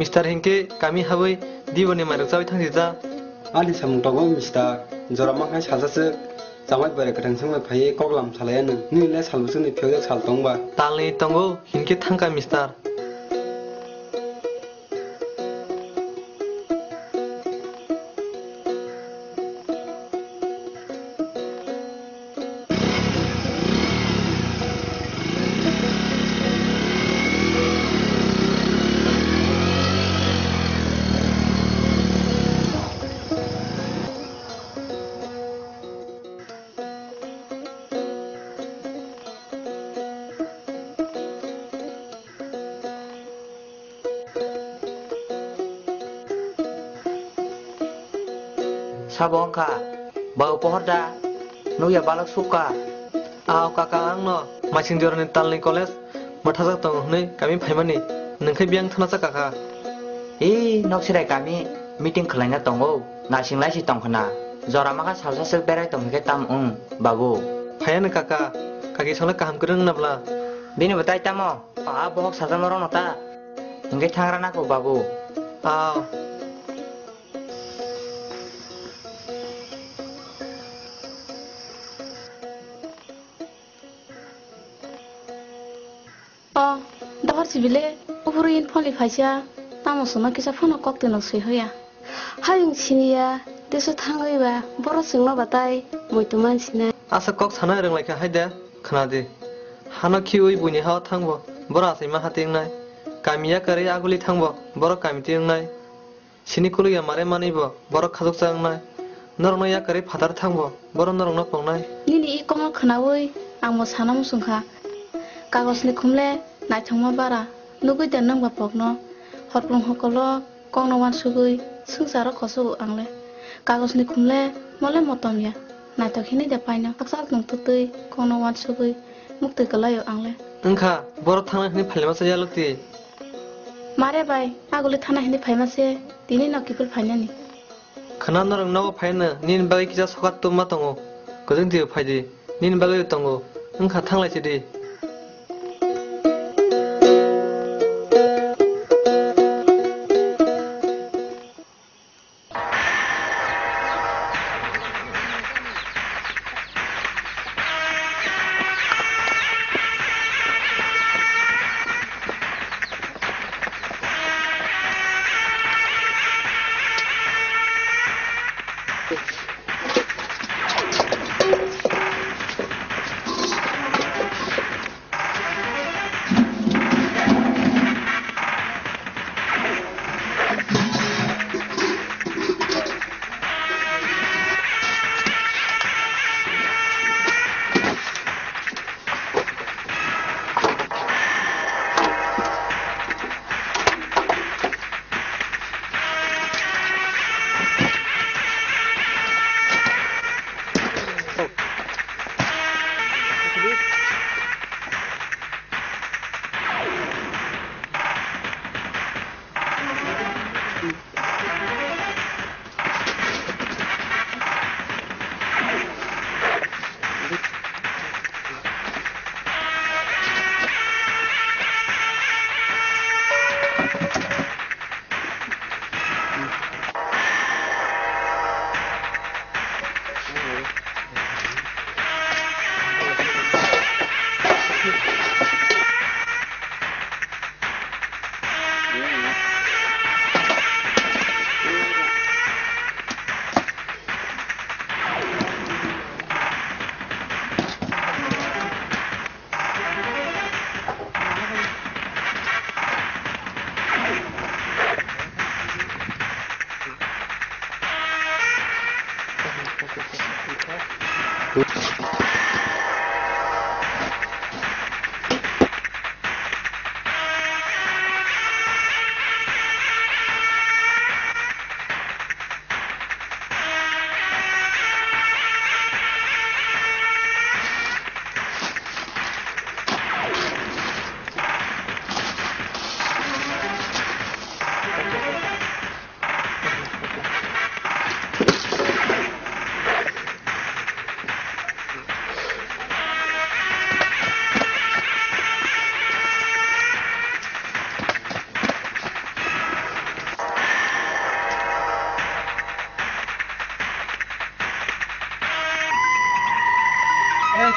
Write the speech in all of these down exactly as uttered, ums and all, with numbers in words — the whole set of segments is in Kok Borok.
Mister hinkhe kami habwi diboni mairok chawi thangsi ja. Ani samung tongo, mister. Jora makhai salsa swk chamai borai kwthang swngbai phaiwi kok lam salaiya nwng. Nini le sal bwswkni phiyokjak sal tongba? Talni tongo, hinkhe thangkha, mister. Sabo wngkha, bau pohor da, nukya balok sukha. Ao kaka, angno Maising Jorani Talni College mwthajak tongo hwnwi kami phaimani, nwng khe biyang thana cha kaka. Ee, nok sirai kami meeting khwlaina tongo, naising lai si tong khna. Jora makha salsa swk berai tong khe tam wng, babu. Phaiya no kaka, kaki songno kaham kwrwng wngna bla? Bini bo tai tamo, a bohok sajama rokno ta. Hinkhe thangra nako, babu. Ao. O, dohor sibile, uphuru in pholi phaisa, tamo songno kisa phano kok twino swi hoya. Hayung siniya, teso thangwi ba, boro chwngno batai, muitu mansinai. Asa kok sana rwnglaikha hai de, khna di. Hano khiui buini hao thangbo, boro achaima hati wngnai. Kami yakarwi aguli thangbo, boro kamiti wngnai. Sini kuluya mare manwi bo borok khachuksa wngnai. Norokno yakarwi phatar thangbo, borok norokno pongnai. Nini i kokno khnaui ang bo sana muchung kha. Kagosni khumle naithokma bara, nugui da nwng ba pokno? Horplung hokolo kokno uansugui swngcharo kosogo ang le. Kagosni khumle mole motom ya, naithok hinwi da paino. Hakchal nwng twtwi kokno uansugui muktwi kwlaio ang le. Wngkha, borok thangna hwnwi phailima sa yalwk di. Mare bai, aguli thana hinwi phaima se, tini no kiphil phainani. Khwna norok nogo phaino, nini bagwi kisa sokat tubuma tongo. Kwchwng twibo phai di, nini bagwi tongo. Wngkha, thanglai si di.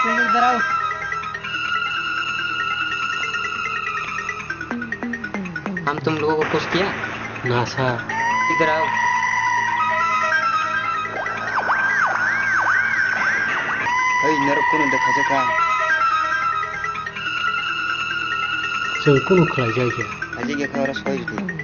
तुम इधर आओ। हम तुम लोगों को कुछ किया? ना सर। इधर आओ। Hey, norok kunu da khajakha? Chwng kunu khlai jai khe. Ajik ekha oro soi rwdi.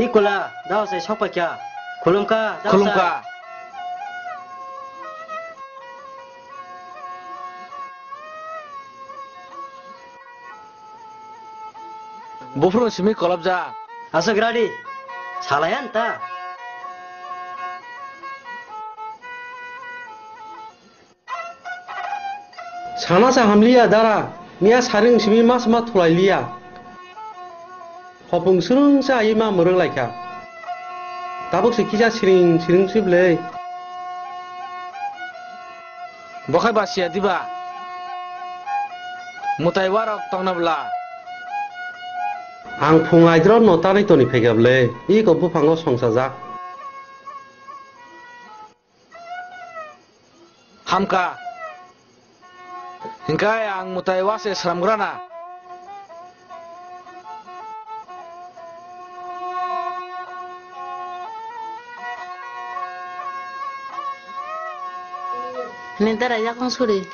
Ikola, dao sai sokpakya. Khulumkha, dao sai. Khulumkha. Buphuru simi kolobjak. Aswk radi. Salaiya nta. Sana sa hamliya dara. Miya saring simi mas ma thulai liya. Hopung swrwngsa ayi ma mwrwk laikha. Tabuk se kisa siring siring swi bwlwi. Bokhai ba siya diba? Mwtai warok tongna bwla. Ang phung aidro no tanwi toni phaikha bwlwi. Iko buphango songsajak. Hamkha. Hinkhe ang mwtai wase sramgrana. Nini dara yakung suri.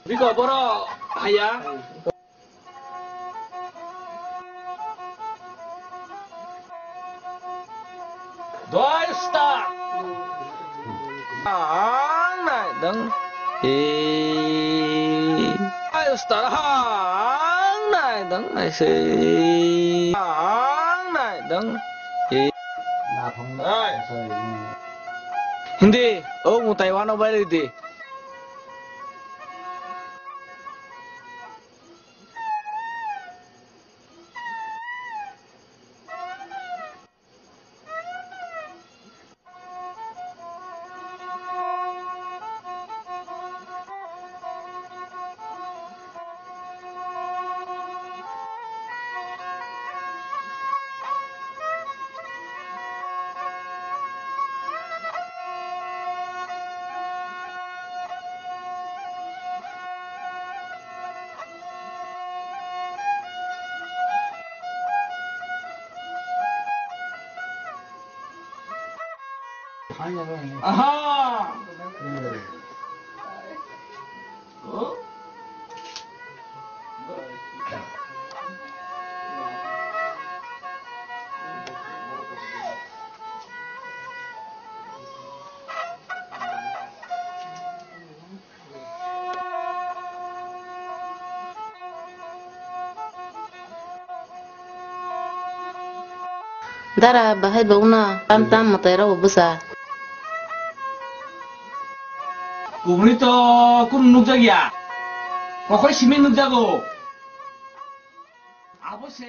Biko borok haya. Doi star. Ang nai dong. Eh. Doi star ang nai dong. Ai se. Ang nai dong. Eh. Hindi, oh, mwtai wano bai di. Aha. Dara bahai bo wngna tam tam mwtai rok bwsa. Kubuni to kunu nukjak ya. Kokoi simi nukjago. Abo se.